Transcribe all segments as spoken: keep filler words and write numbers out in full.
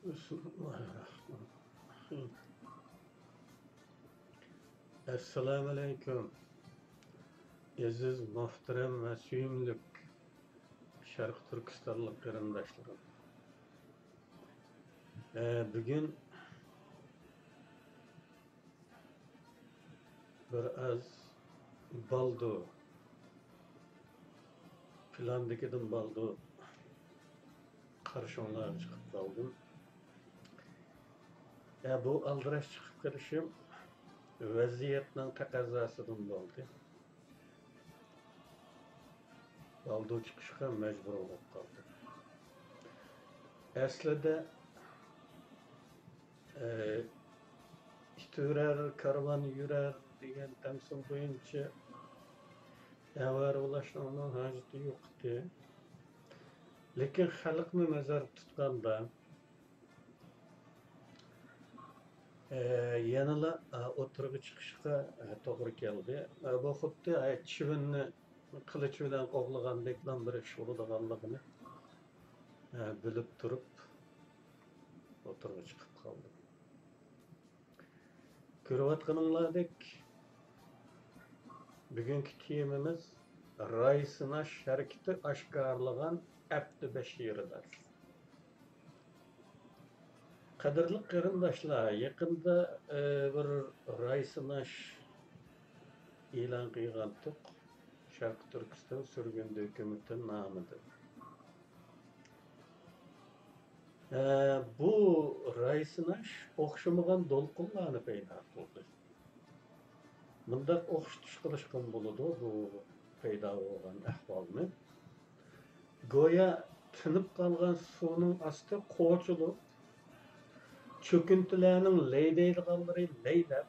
بىسمىللاھىررەھمانىررەھىم. ئەسسالامۇئەلەيكۇم، ئەزىز، مۇھتەرەم ۋە سۆيۈملۈك شەرقىي تۈركىستانلىق قېرىنداشلىرىم. ئە، بۈگۈن بىر ئاز بالدۇر، پىلاندىكىدىن بالدۇر قارشىڭلارغا چىقىپ قالدىم. يا، بۇ ئالدىراش چىقىپ قېلىشىم ۋەزىيەتنىڭ تەقەززاسىدىن بولدى. بالدۇر چىقىشقا مەجبۇر بولۇپ قالدىم. ئەسلىدە، ئى، ئىت ھۈرەر، كارۋان يۈرەر دېگەن تەمسىل بويىچە ئاۋارە بولۇشنىڭمۇ ھاجىتى يوق ئىدى. لېكىن خەلقنى نەزەردە تۇتقاندا، ئى، يەنىلا، ئى، ئوتتۇرىغا چىقىشقا، ئى، توغرا كەلدى. ئى، بۇ خۇددى، ئى، چىۋىننى قىلىچ بىلەن قوغلىغاندەكلا بىر ئىش بولىدىغانلىقىنى، ئى، بىلىپ تۇرۇپ ئوتتۇرىغا چىقىپ قالدىم. كۆرۈۋاتقىنىڭلاردەك، بۈگۈنكى تېمىمىز راي سىناش ھەرىكىتى ئاشكارىلىغان ئەبدۇ بەشىرلەر. قەدىرلىك قېرىنداشلار، يېقىندا، ئى، بىر راي سىناش ئېلان قىلغانتۇق، شەرقىي تۈركىستان سۈرگۈندە ھۆكۈمىتى نامىدىن. ئە، بۇ راي سىناش ئوخشىمىغان دولقۇنلارنى پەيدا قىلدى. مۇنداق ئوخشىتىش قىلىشقىمۇ بولىدۇ بۇ پەيدا بولغان ئەھۋالنى. گويا تىنىپ قالغان سۇنىڭ ئاستى قوچۇلۇپ، چۆكۈنتىلەرنىڭ لەيدەيدىغانلىرى لەيلەپ،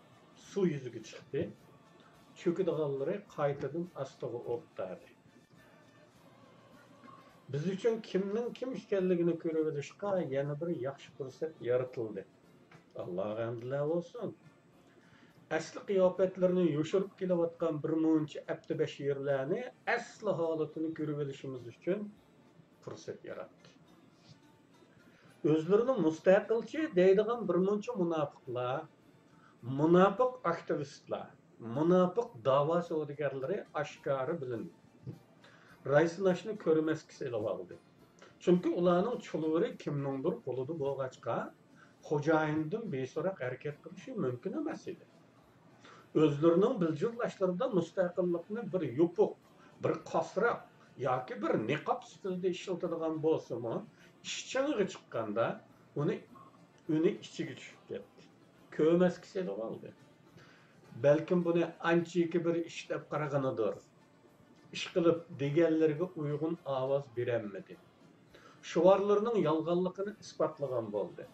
سۇ يۈزىگە چىقتى. چۆكىدىغانلىرى قايتىدىن ئاستىغا ئولتۇردى. بىز ئۈچۈن كىمنىڭ كىم ئىكەنلىكىنى كۆرۈۋېلىشقا يەنە بىر ياخشى پۇرسەت يارىتىلدى. ئاللاغا ھەمدۇلە بولسۇن. ئەسلى قىياپەتلىرىنى يوشۇرۇپ كېلىۋاتقان بىر مۇنچە ئەبدۇ بەشىرلەرنى ئەسلى ھالىتىنى كۆرۈۋېلىشىمىز ئۈچۈن پۇرسەت ياراتتى. ئۆزلىرىنى مۇستەقىلچى دەيدىغان بىر مۇنچە مۇناپىقلار، مۇناپىق ئاكتىۋىستلار، مۇناپىق داۋا سودىگەرلىرى ئاشكارا بىلىندى. راي سىناشنى كۆرمەسكە سېلىۋالدى. چۈنكى ئۇلارنىڭ چۇلۋۇرى كىمنىڭدۇر قولىدا بولغاچقا، خوجايىندىن بىسوراق ھەرىكەت قىلىشى مۇمكىن ئەمەس ئىدى. ئۆزلىرىنىڭ بىلجىرلاشلىرىدا مۇستەقىللىقنى بىر يوپۇق، بىر قاسراق ياكى بىر نىقاب سۈپىتىدە ئىشلىتىدىغان بولسىمۇ، ئىش چىڭىغا چىققاندا ئۇنى، ئۈنى ئىچىگە چۈشۈپ كەتتى. كۆرمەسكە سېلىۋالدى. بەلكىم بۇنى ئانچىكى بىر ئىش دەپ قارىغىنىدۇر. ئىشقىلىپ دېگەنلىرىگە ئۇيغۇن ئاۋاز بېرەلمىدى. شوئارلىرىنىڭ يالغانلىقىنى ئىسپاتلىغان بولدى.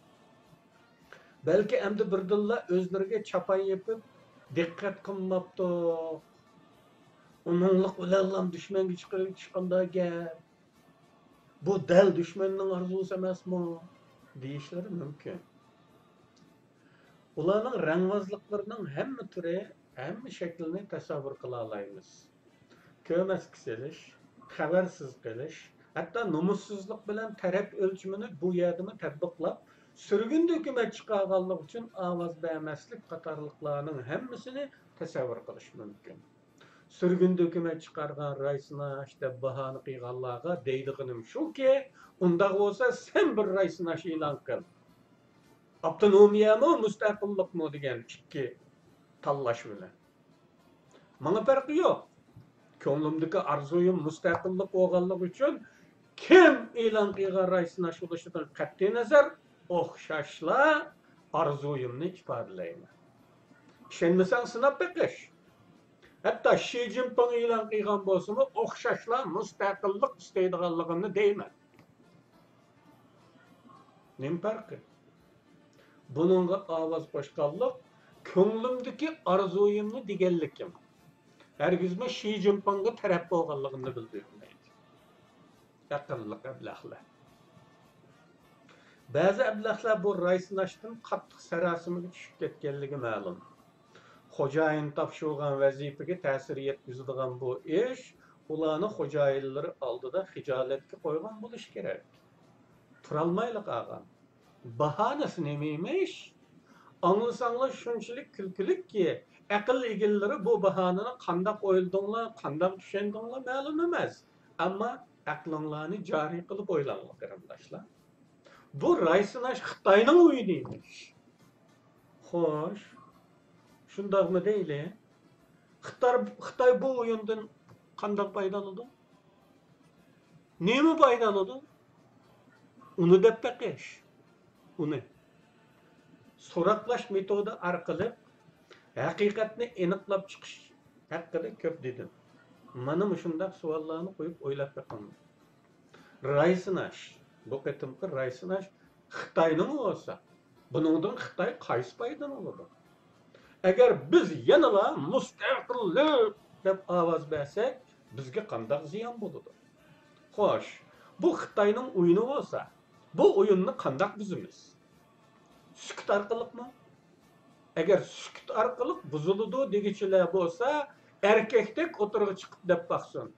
بەلكى ئەمدى بىردىنلا ئۆزلىرىگە چاپان يېپىپ، دىققەت قىلماپتۇق. ئۇنىڭلىق بىلەنلا دۈشمەنگە چىقىۋېتىش قانداق گەپ؟ بۇ دەل دۈشمەننىڭ ئارزۇسى ئەمەسمۇ؟ دېيىشلىرى مۇمكىن. ئۇلارنىڭ رەڭۋازلىقلىرىنىڭ ھەممە تۈرى، ھەممە شەكلىنى تەسەۋۋۇر قىلالايمىز. كۆرمەسكە سېلىش، خەۋەرسىز قېلىش، ھەتتا نومۇسسىزلىق بىلەن تەرەپ ئۆلچىمىنى بۇ يەردىمۇ تەتبىقلاپ، سۈرگۈندە ھۆكۈمەت چىقارغانلىقى ئۈچۈن ئاۋاز بەرمەسلىك قاتارلىقلارنىڭ ھەممىسىنى تەسەۋۋۇر قىلىش مۇمكىن. سۈرگۈندە ھۆكۈمەت چىقارغان راي سىناش دەپ باھانە قىلغانلارغا دەيدىغىنىم شۇكى، ئۇنداق بولسا سەن بىر راي سىناش ئېلان قىل. ئاپتونومىيەمۇ، مۇستەقىللىقمۇ دېگەن ئىككى تاللاش بىلەن. ماڭا پەرقى يوق. كۆڭلۈمدىكى ئارزۇيۇم مۇستەقىللىق بولغانلىقى ئۈچۈن كىم ئېلان قىلغان راي سىناش بولۇشىدىن قەتئىينەزەر، ئوخشاشلا ئارزۇيۇمنى ئىپادىلەيمەن. ئىشەنمىسەڭ سىناپ بېقىش. ھەتتا شى جىنپىڭ ئېلان قىلغان بولسىمۇ ئوخشاشلا مۇستەقىللىق ئىستەيدىغانلىقىمنى دەيمەن. نېمە پەرقى؟ بۇنىڭغا ئاۋاز قوشقانلىق كۆڭلۈمدىكى ئارزۇيۇمنى دېگەنلىكىم. ھەرگىزمۇ شى جىنپىڭغا تەرەپ بولغانلىقىمنى بىلدۈرمەيدۇ. ئەقىللىق ئەبلەخلەر. بەزى ئەبلەخلەر بۇ راي سىناشتىن قاتتىق ساراسىمىگە چۈشۈپ كەتكەنلىكى مەلۇم. خوجايىن تاپشۇرغان ۋەزىپىگە تەسىر يەتكۈزىدىغان بۇ ئىش ئۇلارنى خوجايىنلىرى ئالدىدا خىجالەتكە قويغان بولۇشى كېرەك. تۇرالمايلا قالغان. باھانىسى نېمە ئىمىش؟ ئاڭلىساڭلار شۇنچىلىك كۈلكىلىككى، ئەقىل ئىگىلىرى بۇ باھانىنى قانداق ئويلىدىڭلار، قانداق چۈشەندىڭلار مەلۇم ئەمەس. ئەمما ئەقلىڭلارنى جارى قىلىپ ئويلاڭلار، قېرىنداشلار. بۇ رايسىناش خىتاينىڭ ئويۇنى ئىمىش. خوش، شۇنداقمۇ دەيلى؟ خىتاي، خىتاي بۇ ئويۇندىن قانداق پايدىلىنىدۇ؟ نېمە پايدىلىنىدۇ؟ ئۇنى دەپ بېقىش. ئۇنى سوراقلاش مېتودى ئارقىلىق ھەقىقەتنى ئېنىقلاپ چىقىش ھەققىدە كۆپ دېدىم. مانا مۇشۇنداق سوئاللارنى قويۇپ ئويلاپ بېقىڭ. رايسىناش، بۇ قېتىمقى رايسىناش خىتاينىڭ بولسا، بۇنىڭدىن خىتاي قايسى پايدىلىنىدۇ؟ ئەگەر بىز يەنىلا مۇستەقىللىق دەپ ئاۋاز بەرسەك، بىزگە قانداق زىيان بولىدۇ؟ خوش، بۇ خىتاينىڭ ئويۇنى بولسا، بۇ ئويۇننى قانداق بۇزىمىز؟ سۈكۈت ئارقىلىقمۇ؟ ئەگەر سۈكۈت ئارقىلىق بۇزۇلىدۇ دېگۈچىلەر بولسا، ئەركەكتەك ئوتتۇرىغا چىقىپ دەپ باقسۇن.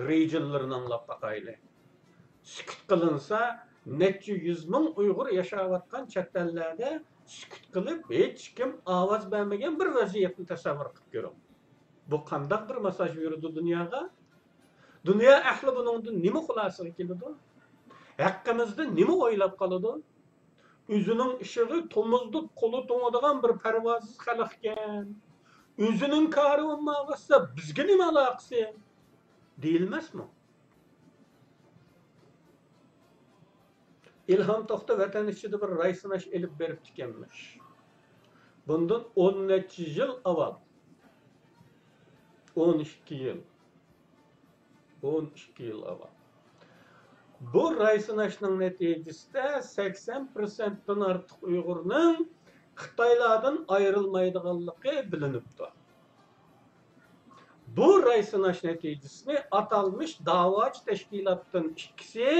رېجىنلىرىنى ئاڭلاپ باقايلى. سۈكۈت قىلىنسا، نەچچە يۈز مىڭ ئۇيغۇر ياشاۋاتقان چەت ئەللەردە سۈكۈت قىلىپ، ھېچكىم ئاۋاز بەرمىگەن بىر ۋەزىيەتنى تەسەۋۋۇر قىلىپ كۆرۈڭ. بۇ قانداق بىر ماساژ بېرىدۇ دۇنياغا؟ دۇنيا ئەھلى بۇنىڭدىن نېمە خۇلاسىگە كېلىدۇ؟ ھەققىمىزدە نېمە ئويلاپ قالىدۇ؟ ئۆزىنىڭ ئىشىغا تومۇزدا قولى توڭىدىغان بىر پەرۋاسىز خەلقكەن. ئۆزىنىڭ كارى بولمايۋاتسا بىزگە نېمە ئالاقىسى؟ دېيىلمەسمۇ؟ ئىلھام توختى ۋەتەن ئىچىدە بىر رايسىناش ئېلىپ بېرىپتىكەنمىش. بۇندىن ئون نەچچە يىل ئاۋۋال، ئون ئىككى يىل، ئون ئىككى يىل ئاۋۋال. بۇ رايسىناشنىڭ نەتىجىسىدە سەكسەن پىرسەنتتىن ئارتۇق ئۇيغۇرنىڭ خىتايلاردىن ئايرىلمايدىغانلىقى بىلىنىپتۇ. بۇ رايسىناش نەتىجىسىنى ئاتالمىش داۋاچى تەشكىلاتتىن ئىككىسى،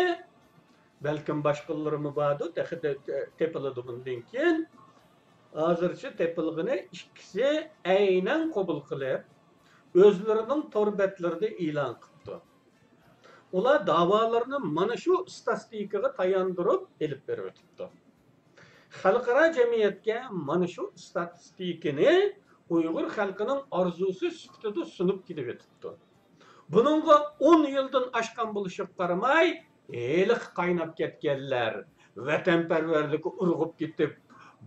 بەلكىم باشقىلىرىمۇ باردۇ، تېخى تېپىلىدۇ بۇندىن كېيىن. ھازىرچە تېپىلغىنى ئىككىسى ئەينەن قوبۇل قىلىپ، ئۆزلىرىنىڭ تور بەتلىرىدە ئېلان قىپتۇ. ئۇلار داۋالىرىنى مانا شۇ ئىستاتىستىكىغا تاياندۇرۇپ ئېلىپ بېرىۋېتىپتۇ. خەلقئارا جەمئىيەتكە مانا شۇ ئىستاتىستىكىنى ئۇيغۇر خەلقىنىڭ ئارزۇسى سۈپىتىدە سۇنۇپ كېلىۋېتىپتۇ. بۇنىڭغا ئون يىلدىن ئاشقان بولۇشىغا قارىماي، ھېلىقى قايناپ كەتكەنلەر، ۋەتەنپەرۋەرلىكى ئۇرغۇپ كېتىپ،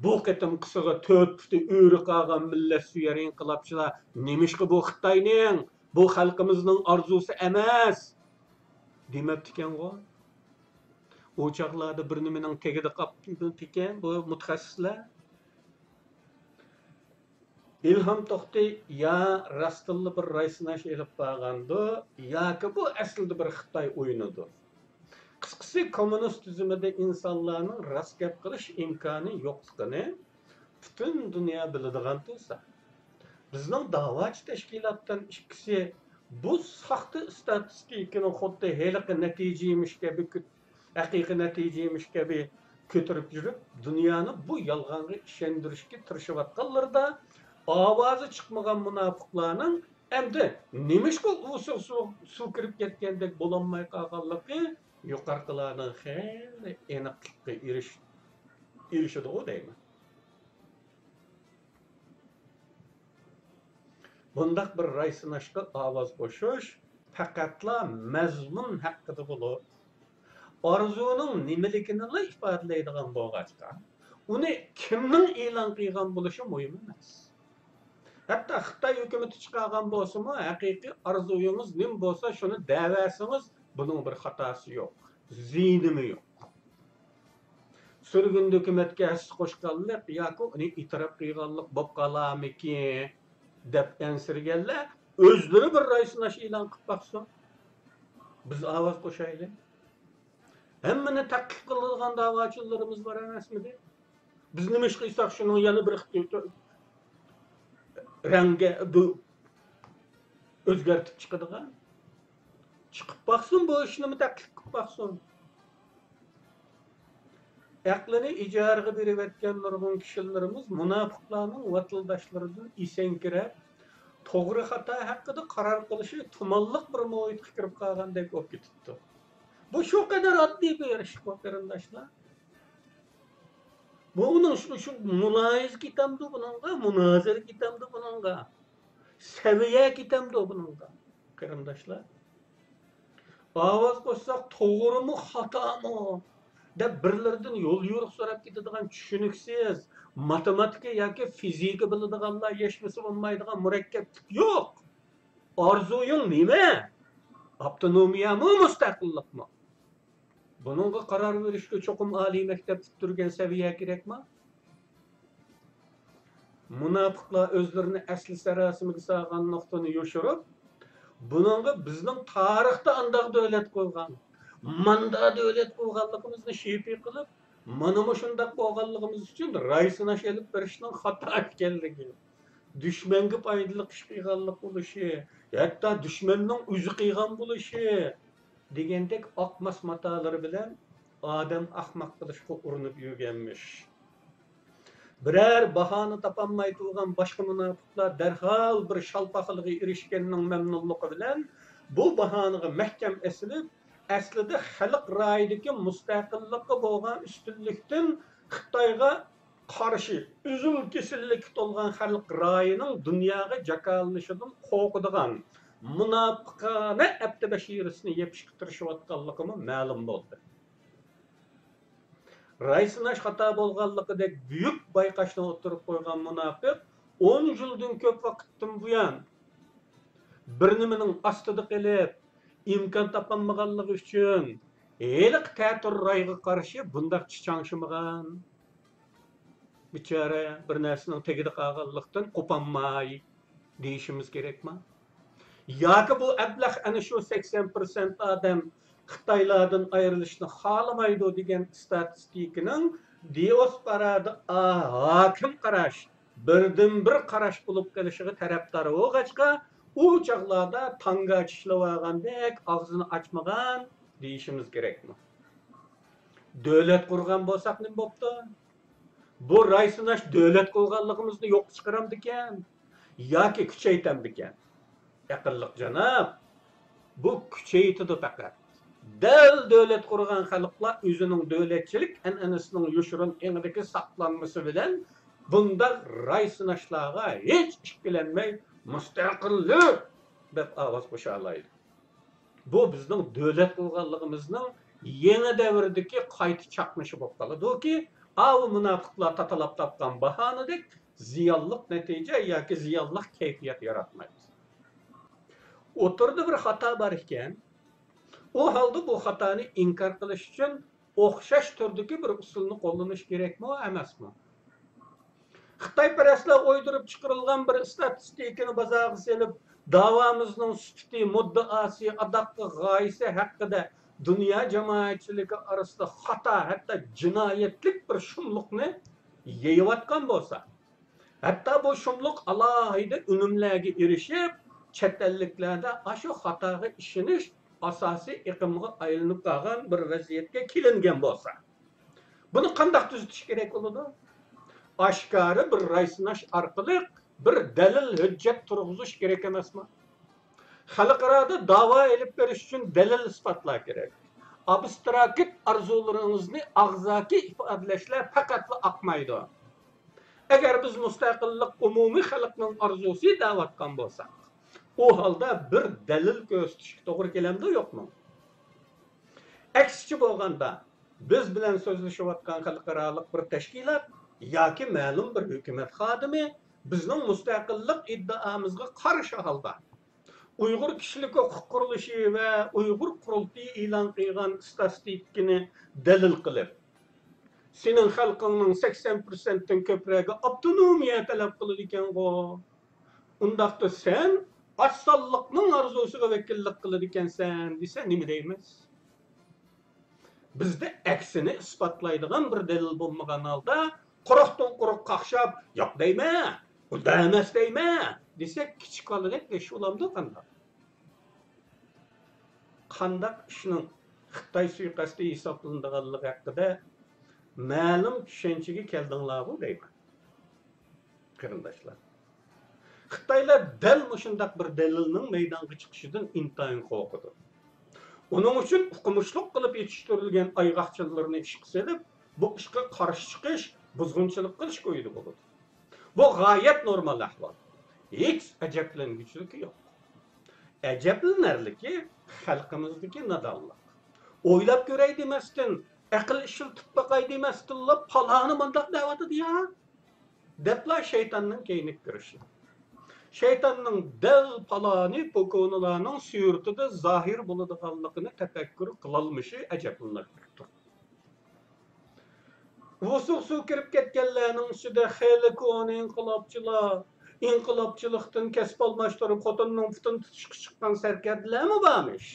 بۇ قېتىمقىسىغا تۆت پۇتى ئۆرە قالغان مىللەتسۆيەر ئىنقىلابچىلار نېمىشقا بۇ خىتاينىڭ، بۇ خەلقىمىزنىڭ ئارزۇسى ئەمەس دېمەپتىكەنغۇ؟ ئۇ چاغلاردا بىر نېمىنىڭ تېگىدە قاپتىكەن بۇ مۇتەخەسسىسلەر. ئىلھام توختى يا راستتىنلا بىر رايسىناش ئېلىپ بارغاندۇ، ياكى بۇ ئەسلىدە بىر خىتاي ئويۇنىدۇ. قىسقىسى، كوممۇنىست تۈزۈمىدە ئىنسانلارنىڭ راست گەپ قىلىش ئىمكانى يوقلۇقىنى پۈتۈن دۇنيا بىلىدىغان تۇرسا، بىزنىڭ داۋاچى تەشكىلاتتىن ئىككىسى بۇ ساختا ئىستاتىستىكىنى خۇددى ھېلىقى نەتىجە ئىمىش كەبى، ھەقىقىي نەتىجە ئىمىش كەبى كۆتۈرۈپ يۈرۈپ، دۇنيانى بۇ يالغانغا ئىشەندۈرۈشكە تىرىشىۋاتقانلىرىدا، ئاۋازى چىقمىغان مۇناپىقلارنىڭ ئەمدى نېمىشقا ئۇۋىسىغا سۇ، سۇ كىرىپ كەتكەندەك بولالماي قالغانلىقى يۇقىرىقىلارنىڭ خېلى ئېنىقلىققا ئېرىش-، ئېرىشىدىغۇ دەيمەن. بۇنداق بىر رايسىناشقا ئاۋاز قوشۇش پەقەتلا مەزمۇن ھەققىدە بولۇپ، ئارزۇنىڭ نېمىلىكىنىلا ئىپادىلەيدىغان بولغاچقا، ئۇنى كىمنىڭ ئېلان قىلغان بولۇشى مۇھىم ئەمەس. ھەتتا خىتاي ھۆكۈمىتى چىقارغان بولسىمۇ، ھەقىقىي ئارزۇيىڭىز نېمە بولسا، شۇنى دەۋەرسىڭىز، بۇنىڭ بىر خاتاسى يوق، زىيىنىمۇ يوق. سۈرگۈندە ھۆكۈمەتكە ھەسسە قوشقانلىق ياكى ئۇنى ئېتىراپ قىلغانلىق بولۇپ قالارمىكىن دەپ ئەنسىرىگەنلەر ئۆزلىرى بىر رايسىناش ئېلان قىلىپ باقسۇن. بىز ئاۋاز قوشايلى. ھەممىنى تەقلىد قىلىدىغان داۋاچىلىرىمىز بار ئەمەسمىدى؟ بىز نېمە ئىش قىلساق، شۇنىڭ يەنە بىر خىل رەڭگە بۆ-، ئۆزگەرتىپ چىقىدىغان. چىقىپ باقسۇن، بۇ ئىشنىمۇ تەقلىد قىلىپ باقسۇن. ئەقلىنى ئىجارىگە بېرىۋەتكەن نۇرغۇن كىشىلىرىمىز مۇناپىقلارنىڭ ۋاتىلداشلىرىدىن ئېسەڭكىرەپ، توغرا خاتا ھەققىدە قارار قىلىشى تۇمانلىق بىر مۇھىتقا كىرىپ قالغاندەك بولۇپ كېتىپتۇ. بۇ شۇ قەدەر ئاددىي بىر ئىشقۇ، قېرىنداشلار. بۇنىڭ شۇ، شۇ مۇلاھىزە كېتەمدۇ بۇنىڭغا، مۇنازىرە كېتەمدۇ بۇنىڭغا، سەۋىيە كېتەمدۇ بۇنىڭغا؟ قېرىنداشلار، ئاۋاز قوشساق توغرىمۇ، خاتامۇ دەپ بىرلىرىدىن يول يورۇق سوراپ كېتىدىغان چۈشىنىكسىز، ماتېماتىكا ياكى فىزىكا بىلىدىغانلار يەشمىسە بولمايدىغان مۇرەككەپلىك يوق. ئارزۇيۇڭ نېمە؟ ئاپتونومىيەمۇ، مۇستەقىللىقمۇ؟ بۇنىڭغا قارار بېرىشكە چوقۇم ئالىي مەكتەپ پۈتتۈرگەن سەۋىيە كېرەكما؟ مۇناپىقلار ئۆزلىرىنى ئەسلى سەراسىمىگە سالغان نۇقتىنى يوشۇرۇپ، بۇنىڭغا بىزنىڭ تارىختا ئانداق دۆلەت قۇرغان، ماندا دۆلەت قۇرغانلىقىمىزنى شىپى قىلىپ، مانا مۇشۇنداق بولغانلىقىمىز ئۈچۈن راي سىناش ئېلىپ بېرىشنىڭ خاتا ئىكەنلىكى، دۈشمەنگە پايدىلىق ئىش قىلغانلىق بولۇشى، ھەتتا دۈشمەننىڭ ئۆزى قىلغان بولۇشى دېگەندەك ئاقماس ماتالىرى بىلەن ئادەم ئاخماق قىلىشقا ئۇرۇنۇپ يۈرگەنمىش. بىرەر باھانە تاپالماي تۇرغان باشقا مۇناپىقلار دەرھال بىر شالپاقلىققا ئېرىشكەننىڭ مەمنۇنلۇقى بىلەن بۇ باھانىغا مەھكەم ئېسىلىپ، ئەسلىدە خەلق رايىدىكى مۇستەقىللىققا بولغان ئۈستۈنلۈكتىن خىتايغا قارشى ئۈزۈل-كېسىللىككە تولغان خەلق رايىنىڭ دۇنياغا جاكارلىنىشىدىن قورقىدىغان مۇناپىقانە ئەپتى بەشىرىسىنى يېپىشقا تىرىشىۋاتقانلىقىمۇ مەلۇم بولدى. راي سىناش خاتا بولغانلىقىدەك بۈيۈك بايقاشنى ئوتتۇرىغا قويغان مۇناپىق ئون يىلدىن كۆپ ۋاقىتتىن بۇيان بىر نېمىنىڭ ئاستىدا قېلىپ، ئىمكان تاپالمىغانلىقى ئۈچۈن ھېلىقى تەتۈر رايغا قارشى بۇنداق چىچاڭشىمىغان. بىچارە بىر نەرسىنىڭ تېگىدە قالغانلىقتىن قوپالماي دېيىشىمىز كېرەكما؟ ياكى بۇ ئەبلەخ ئەنە شۇ سەكسەن پىرسەنت ئادەم خىتايلاردىن ئايرىلىشنى خالىمايدۇ دېگەن ئىستاتىستىكىنىڭ دىئاسپورادا ھاكىم قاراش، بىردىنبىر قاراش بولۇپ قېلىشىغا تەرەپدار بولغاچقا، ئۇ چاغلاردا تاڭگا چىشلىۋالغاندەك ئاغزىنى ئاچمىغان دېيىشىمىز كېرەكمۇ؟ دۆلەت قۇرغان بولساق نېمە بوپتۇ؟ بۇ راي سىناش دۆلەت قۇرغانلىقىمىزنى يوققا چىقىرامدىكەن ياكى كۈچەيتەمدىكەن؟ ئەقىللىق جاناب، بۇ كۈچەيتىدۇ پەقەت. دەل دۆلەت قۇرغان خەلقلەر ئۆزىنىڭ دۆلەتچىلىك ئەنئەنىسىنىڭ يوشۇرۇن ئېڭىدىكى ساقلانمىسى بىلەن بۇنداق راي سىناشلارغا ھېچ ئىككىلەنمەي مۇستەقىللىق دەپ ئاۋاز قوشالايدۇ. بۇ بىزنىڭ دۆلەت قۇرغانلىقىمىزنىڭ يېڭى دەۋردىكى قايتا چاقنىشى بولۇپ قالىدۇكى، ئاۋۇ مۇناپىقلار تاتىلاپ تاپقان باھانىدەك زىيانلىق نەتىجە ياكى زىيانلىق كەيپىيات ياراتمايمىز. ئوتتۇرىدا بىر خاتا بار ئىكەن، ئۇ ھالدا بۇ خاتانى ئىنكار قىلىش ئۈچۈن ئوخشاش تۈردىكى بىر ئۇسۇلنى قوللىنىش كېرەكمۇ، ئەمەسمۇ؟ خىتايپەرەسلەر ئويدۇرۇپ چىقىرىلغان بىر ئىستاتىستىكىنى بازارغا سېلىپ، داۋامىزنىڭ سۈپىتى، مۇددىئاسى، ئاداققى غايىسى ھەققىدە دۇنيا جامائەتچىلىكى ئارىسىدا خاتا، ھەتتا جىنايەتلىك بىر شۇملۇقنى يېيىۋاتقان بولسا، ھەتتا بۇ شۇملۇق ئالاھىدە ئۈنۈملەرگە ئېرىشىپ، چەت ئەللىكلەردە ئاشۇ خاتاغا ئىشىنىش ئاساسىي ئېقىمغا ئايلىنىپ قالغان بىر ۋەزىيەتكە كېلىنگەن بولسا، بۇنى قانداق تۈزىتىش كېرەك بولىدۇ؟ ئاشكارا بىر راي سىناش ئارقىلىق بىر دەلىل، ھۆججەت تۇرغۇزۇش كېرەك ئەمەسمۇ؟ خەلقئارادا داۋا ئېلىپ بېرىش ئۈچۈن دەلىل، ئىسپاتلار كېرەك. ئابستراكت ئارزۇلىرىڭىزنى ئاغزاكى ئىپادىلەشلەر پەقەتلا ئاقمايدۇ. ئەگەر بىز مۇستەقىللىق ئومۇمىي خەلقنىڭ ئارزۇسى دەۋاتقان بولساق، ئۇ ھالدا بىر دەلىل كۆرسىتىشكە توغرا كېلەمدۇ، يوقمۇ؟ ئەكسىچە بولغاندا، بىز بىلەن سۆزلىشىۋاتقان خەلقئارالىق بىر تەشكىلات ياكى مەلۇم بىر ھۆكۈمەت خادىمى بىزنىڭ مۇستەقىللىق ئىددىئامىزغا قارشى ھالدا، ئۇيغۇر كىشىلىك ھوقۇق قۇرۇلۇشى ۋە ئۇيغۇر قۇرۇلتىيى ئېلان قىلغان ئىستاتىستىكىنى دەلىل قىلىپ، سېنىڭ خەلقىڭنىڭ سەكسەن پىرسەنتتىن كۆپرەكى ئاپتونومىيە تەلەپ قىلىدىكەنغۇ، ئۇنداقتا سەن ئاز سانلىقنىڭ ئارزۇسىغا ۋەكىللىك قىلىدىكەنسەن دېسە نېمە دەيمىز؟ بىزدە ئەكسىنى ئىسپاتلايدىغان بىر دەلىل بولمىغان ھالدا، قۇرۇقتىن قۇرۇق قاقشاپ، «ياق دەيمەن، ئۇنداق ئەمەس دەيمەن» دېسەك، كىچىك بالىدەك دېيىش بولامدۇ قانداق؟ قانداق ئىشنىڭ خىتاي سۇيىقەستى ھېسابلىنىدىغانلىقى ھەققىدە مەلۇم چۈشەنچىگە كەلدىڭلارغۇ دەيمەن. قېرىنداشلار، خىتايلار دەل مۇشۇنداق بىر دەلىلنىڭ مەيدانغا چىقىشىدىن ئىنتايىن قورقىدۇ. ئۇنىڭ ئۈچۈن ئوقۇمۇشلۇق قىلىپ يېتىشتۈرۈلگەن ئايغاقچىلىرىنى ئىشقا سېلىپ، بۇ ئىشقا قارشى چىقىش بۇزغۇنچىلىق قىلىش كويىدا بولىدۇ. بۇ غايەت نورمال ئەھۋال. ھېچ ئەجەبلەنگۈچىلىكى يوق. ئەجەبلىنەرلىكى خەلقىمىزدىكى نادانلىق. ئويلاپ كۆرەي دېمەستىن، ئەقىل ئىشلىتىپ باقاي دېمەستىنلا پالانى مانداق دەۋاتىدۇ يا، دەپلا شەيتاننىڭ كەينىگە كىرىشى. شەيتاننىڭ دەل پالانى پوكونىلارنىڭ سۈرىتىدە زاھىر بولىدىغانلىقىنى تەپەككۇر قىلالمىشى ئەجەبلىنەرلىكتۇر. ئۇۋىسىغا سۇ كىرىپ كەتكەنلەرنىڭ ئىچىدە خېلى كونا ئىنقىلابچىلار، ئىنقىلابچىلىقتىن كەسىپ ئالماشتۇرۇپ خوتۇننىڭ پۇتىنى تۇتۇشقا چىققان سەركەردىلەرمۇ بارمىش.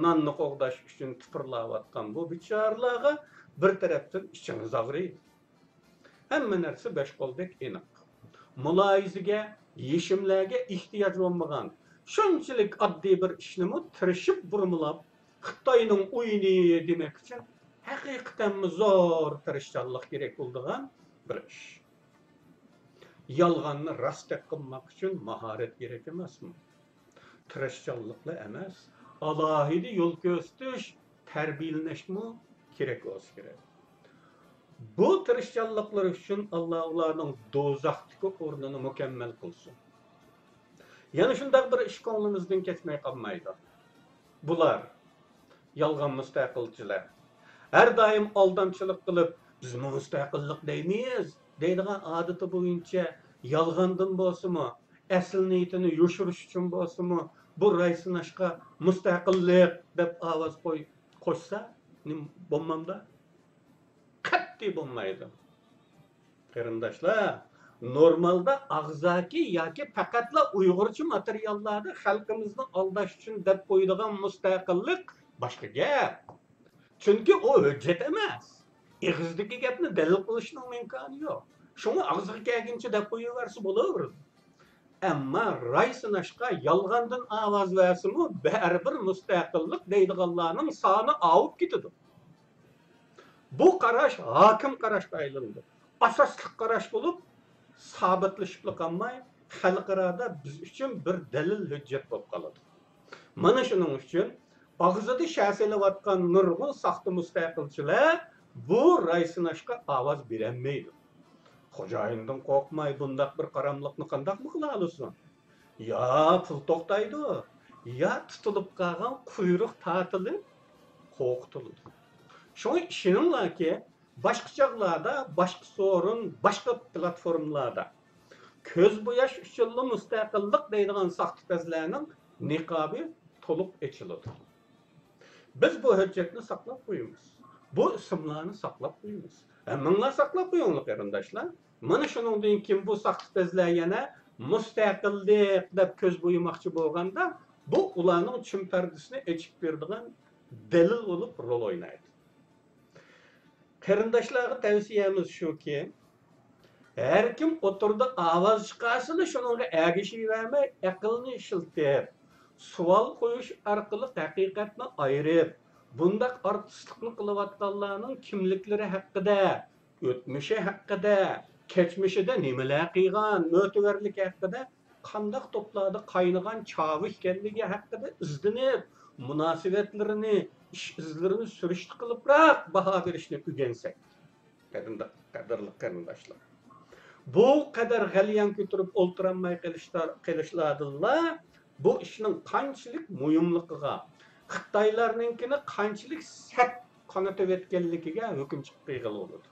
ناننى قوغداش ئۈچۈن تىپىرلاۋاتقان بۇ بىچارىلارغا بىر تەرەپتىن ئىچىڭىز ئاغرىيدۇ. ھەممە نەرسە بەش قولدەك ئېنىق. مۇلاھىزىگە، يېشىملەرگە ئېھتىياج بولمىغان، شۇنچىلىك ئاددىي بىر ئىشنىمۇ تىرىشىپ بۇرمىلاپ، خىتاينىڭ ئويۇنى دېمەك ئۈچۈن ھەقىقەتەنمۇ زور تىرىشچانلىق كېرەك بولىدىغان بىر ئىش. يالغاننى راستتەك قىلماق ئۈچۈن ماھارەت كېرەك ئەمەسمۇ؟ تىرىشچانلىقلا ئەمەس، ئالاھىدە يول كۆرسىتىش، تەربىيەلىنىشمۇ كېرەك بولسا كېرەك. بۇ تىرىشچانلىقلىرى ئۈچۈن ئاللا ئۇلارنىڭ دوزاختىكى ئورنىنى مۇكەممەل قىلسۇن. يەنە شۇنداق بىر ئىش كۆڭلىمىزدىن كەچمەي قالمايدۇ. بۇلار يالغان مۇستەقىلچىلەر. ھەر دائىم ئالدامچىلىق قىلىپ، بىزمۇ مۇستەقىللىق دەيمىز، دەيدىغان ئادىتى بويىچە يالغاندىن بولسىمۇ، ئەسلى نىيىتىنى يوشۇرۇش ئۈچۈن بولسىمۇ، بۇ راي سىناشقا مۇستەقىللىق دەپ ئاۋاز قوي-، قوشسا، نېمە بولمامدا؟ قەتئىي بولمايدۇ. قېرىنداشلار، نورمالدا ئاغزاكى ياكى پەقەتلا ئۇيغۇرچە ماتېرىياللاردا خەلقىمىزنى ئالداش ئۈچۈن دەپ قويىدىغان مۇستەقىللىق باشقا گەپ. چۈنكى ئۇ ھۆججەت ئەمەس. ئېغىزدىكى گەپنى دەلىل قىلىشنىڭ ئىمكانى يوق. شۇڭا ئاغزىغا كەلگىنىچە دەپ قويۇۋەرسە بولۇۋېرىدۇ. ئەمما راي سىناشقا يالغاندىن ئاۋاز بەرسىمۇ، بەرىبىر مۇستەقىللىق دەيدىغانلارنىڭ سانى ئاۋۇپ كېتىدۇ. بۇ قاراش ھاكىم قاراشقا ئايلىنىدۇ. ئاساسلىق قاراش بولۇپ، سابىتلىشىپلا قالماي، خەلقئارادا بىز ئۈچۈن بىر دەلىل ھۆججەت بولۇپ قالىدۇ. مانا شۇنىڭ ئۈچۈن ئاغزىدا شە سېلىۋاتقان نۇرغۇن ساختا مۇستەقىلچىلەر بۇ راي سىناشقا ئاۋاز بېرەلمەيدۇ. خوجايىندىن قورقماي بۇنداق بىر قاراملىقنى قانداقمۇ قىلالىسۇن؟ يا پۇل توختايدۇ، يا تۇتۇلۇپ قالغان قۇيرۇق تارتىلىپ قورقۇتۇلىدۇ. شۇڭا ئىشىنىڭلاركى، باشقا چاغلاردا، باشقا سورۇن، باشقا پلاتفورمىلاردا كۆز بوياش ئۈچۈنلا مۇستەقىللىق دەيدىغان ساختىپەزلەرنىڭ نىقابى تولۇق ئېچىلىدۇ. بىز بۇ ھۆججەتنى ساقلاپ قويىمىز. بۇ ئىسىملارنى ساقلاپ قويىمىز. ھەممىڭلار ساقلاپ قويۇڭلار، قېرىنداشلار. مانا شۇنىڭدىن كېيىن بۇ ساختىپەزلەر يەنە مۇستەقىللىق دەپ كۆز بويىماقچى بولغاندا، بۇ ئۇلارنىڭ چۈن پەردىسىنى ئېچىپ بېرىدىغان دەلىل بولۇپ رول ئوينايدۇ. قېرىنداشلارغا تەۋسىيەمىز شۇكى، ھەركىم ئوتتۇرىدا ئاۋاز چىقارسىلا، شۇنىڭغا ئەگىشىۋەرمەي، ئەقىلنى ئىشلىتىپ، سوئال قويۇش ئارقىلىق ھەقىقەتنى ئايرىپ، بۇنداق ئارتىسلىقنى قىلىۋاتقانلارنىڭ كىملىكلىرى ھەققىدە، ئۆتمۈشى ھەققىدە، كەچمىشىدە نېمىلەر قىلغان، مۆتىۋەرلىكى ھەققىدە، قانداق توپلاردا قاينىغان چاۋا ئىكەنلىكى ھەققىدە ئىزدىنىپ، مۇناسىۋەتلىرىنى، ئىش ئىزلىرىنى سۈرۈشتە قىلىپراق باھا بېرىشنى ئۆگەنسەك. قېرىنداش-، قەدىرلىك قېرىنداشلار، بۇ قەدەر غەليان كۆتۈرۈپ ئولتۇرالماي قېلىشتا-، قېلىشلاردىنلا بۇ ئىشنىڭ قانچىلىك مۇھىملىقىغا، خىتايلارنىڭكىنى قانچىلىك سەت قانىتىۋەتكەنلىكىگە ھۆكۈم چىقىپ قىلغىلى بولىدۇ.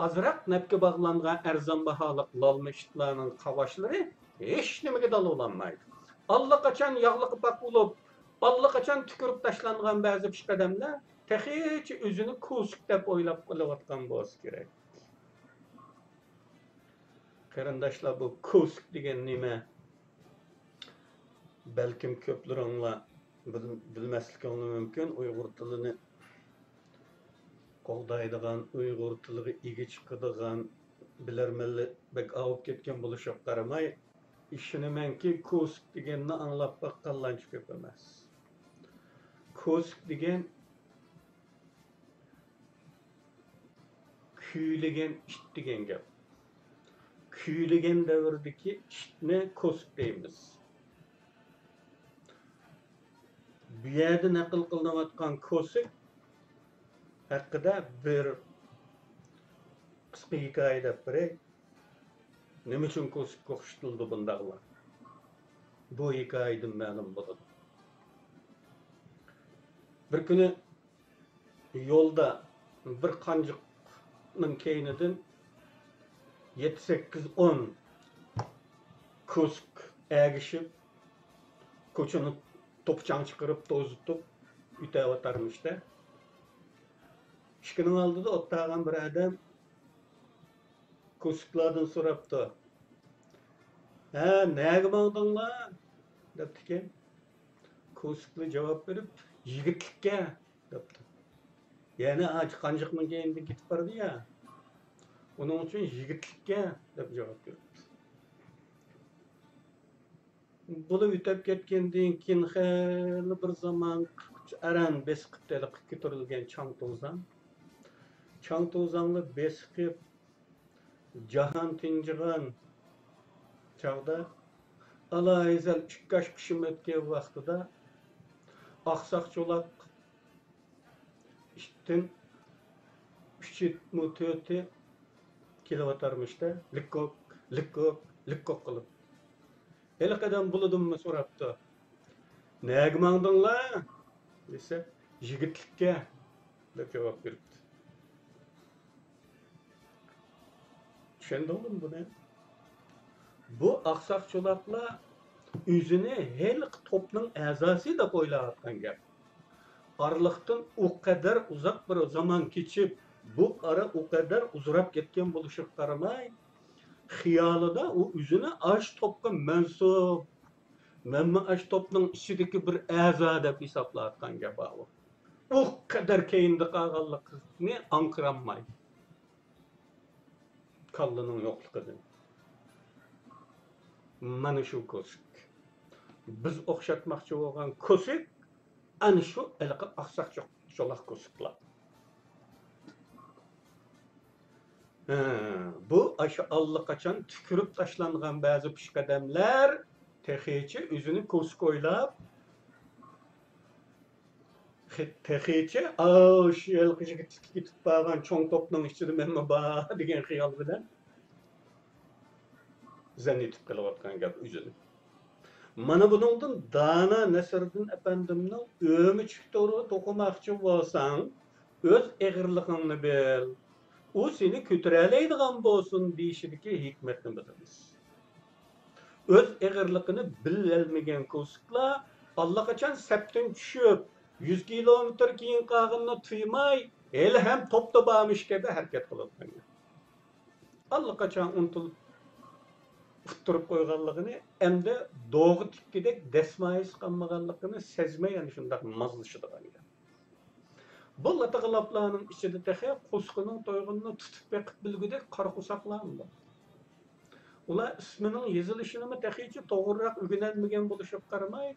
ئازراق نەپكە باغلانغان ئەرزان باھالىق لالما ئىتلارنىڭ قاۋاشلىرى ھېچنېمىگە دال بولالمايدۇ. ئاللىقاچان ياغلىققا پاك بولۇپ، ئاللىقاچان تۈكۈرۈپ تاشلانغان بەزى پېشقەدەملەر تېخىچە ئۆزىنى كوسىك دەپ ئويلاپ قېلىۋاتقان بولسا كېرەك. قېرىنداشلار، بۇ كوسىك دېگەن نېمە؟ بەلكىم كۆپلىرىڭلار بىل-، بىلمەسلىكىڭلار مۇمكىن. ئۇيغۇر تىلىنى قوغدايدىغان، ئۇيغۇر تىلىغا ئىگە چىقىدىغان بىلەرمەنلەر بەك ئاۋۇپ كەتكەن بولۇشىغا قارىماي، ئىشىنىمەنكى، كوسىك دېگەننى ئاڭلاپ باققانلارچە كۆپ ئەمەس. كوسىك دېگەن كۈيلىگەن ئىت دېگەن گەپ. كۈيلىگەن دەۋردىكى ئىتنى كوسىك دەيمىز. بۇ يەردە نەقىل قىلىنىۋاتقان كوسىك ھەققىدە بىر قىس-، قىسقا ھېكايە دەپ بېرەي. نېمە ئۈچۈن كوسۇكقا ئوخشىتىلىدۇ بۇنداقلار؟ بۇ ھېكايىدىن مەلۇم بولىدۇ. بىر كۈنى يولدا بىر قانجىقنىڭ كەينىدىن يەتتە، سەككىز، ئون كوسۇك ئەگىشىپ، كوچىنى توپا-چاڭ چىقىرىپ، توزۇتۇپ ئۆتۈۋاتارمىش-تە. ئىشىكنىڭ ئالدىدا ئولتۇرغان بىر ئادەم كوسۇكلاردىن سوراپتۇ. «ھە، نەگە ماڭدىڭلار؟» دەپتىكەن. كوسۇكلار جاۋاب بېرىپ، «يىگىتلىككە» دەپتۇ. يەنى ئاچ قانجىقنىڭ كەينىدىن كېتىپ بارىدۇ يا. ئۇنىڭ ئۈچۈن «يىگىتلىككە» دەپ جاۋاب بېرىپتۇ. بولۇپ ئۆتۈپ كەتكەندىن كېيىن خېلى بىر زامان ئاران بېسىقىپ ھېلىقى كۆتۈرۈلگەن چاڭ-توزان. چاڭ-توزانلار بېسىقىپ، جاھان تىنجىغان چاغدا، ئالاھىزەل ئىككى ئاش پىشىم ئۆتكەن ۋاقتىدا، ئاقساق چولاق ئىتتىن ئۈچ ئىتمۇ تۆتى كېلىۋاتارمىش-تە، لىككوك، لىككوك، لىككوك قىلىپ. ھېلىقى ئادەم بۇلىدىنمۇ سوراپتۇ. «نەگە ماڭدىڭلار؟» دېسە، «يىگىتلىككە» دەپ جاۋاب بېرىپتۇ. چۈشەندىڭلارمۇ بۇنى؟ بۇ ئاقساق چولاقلار ئۆزىنى ھېلىقى توپنىڭ ئەزاسى دەپ ئويلاۋاتقان گەپ. ئارىلىقتىن ئۇ قەدەر ئۇزاق بىر زامان كېچىپ، بۇ ئارا ئۇ قەدەر ئۇزىراپ كەتكەن بولۇشىغا قارىماي، خىيالىدا ئۇ ئۆزىنى ئاشۇ توپقا مەنسۇپ، مەنمۇ ئاشۇ توپنىڭ ئىچىدىكى بىر ئەزا دەپ ھېسابلاۋاتقان گەپ ئاۋۇ. ئۇ قەدەر كەينىدە قالغانلىقىنى ئاڭقىرالماي. كاللىنىڭ يوقلۇقىدىن. مانا شۇ كوسۇك. بىز ئوخشاتماقچى بولغان كوسۇك، ئەنە شۇ ھېلىقى ئاقساق چو-، چولاق كوسۇكلار. ھە، بۇ ئاشۇ ئاللىقاچان تۈكۈرۈپ تاشلانغان بەزى پېشقەدەملەر تېخىچە ئۆزىنى كوسۇك ئويلاپ، خې-، تېخىچە، «ئاۋۇ شۇ ھېلىقى يىگىتلىككە كېتىپ بارغان چوڭ توپنىڭ ئىچىدە مەنمۇ بار» دېگەن خىيال بىلەن زەن ئېتىپ قېلىۋاتقان گەپ ئۆزىنى. مانا بۇنىڭدىن دانا نەسىردىن ئەپەندىمنىڭ «ئۆمۈچۈك تورىغا توقۇماقچى بولساڭ، ئۆز ئېغىرلىقىڭنى بىل، ئۇ سېنى كۆتۈرەلەيدىغان بولسۇن» دېيىشىدىكى ھېكمەتنى بىلىمىز. ئۆز ئېغىرلىقىنى بىلەلمىگەن كوسۇكلار ئاللىقاچان سەپتىن چۈشۈپ، يۈز كىلومېتىر كېيىن قالغىنىنى تۇيماي، ھېلىھەم توپتا بارمىش كەبى ھەرىكەت قىلىۋاتقان گەپ. ئاللىقاچان ئۇنتۇلۇپ ئۇتتۇرۇپ قويغانلىقىنى، ئەمدى دوغا تىككۈدەك دەسمايىسى قالمىغانلىقىنى سەزمەي، ئەنە شۇنداق مازلىشىدىغان گەپ. بۇ لاتا-غىلاپلارنىڭ ئىچىدە تېخى قورسىقىنىڭ تويغىنىنى تۇتۇپ بېقىپ بىلگۈدەك قارا قورساقلارمۇ بار. ئۇلار ئىسمىنىڭ يېزىلىشىنىمۇ تېخىچە توغرىراق ئۆگىنەلمىگەن بولۇشىغا قارىماي،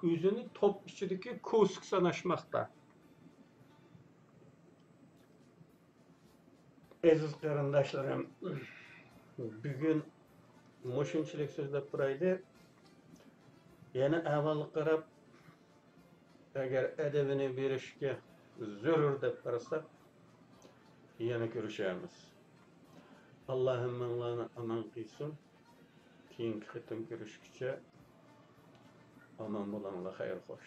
ئۆزىنى توپ ئىچىدىكى كوسۇك ساناشماقتا. ئەزىز قېرىنداشلىرىم، بۈگۈن مۇشۇنچىلىك سۆزلەپ تۇرايلى. يەنە ئەھۋالغا قاراپ، ئەگەر ئەدىپىنى بېرىشكە زۆرۈر دەپ قارىساق، يەنە كۆرۈشەرمىز. ئاللا ھەممىڭلارنى ئامان قىلسۇن. كېيىنكى قېتىم كۆرۈشكىچە ئامان بولۇڭلار، خەير خوش.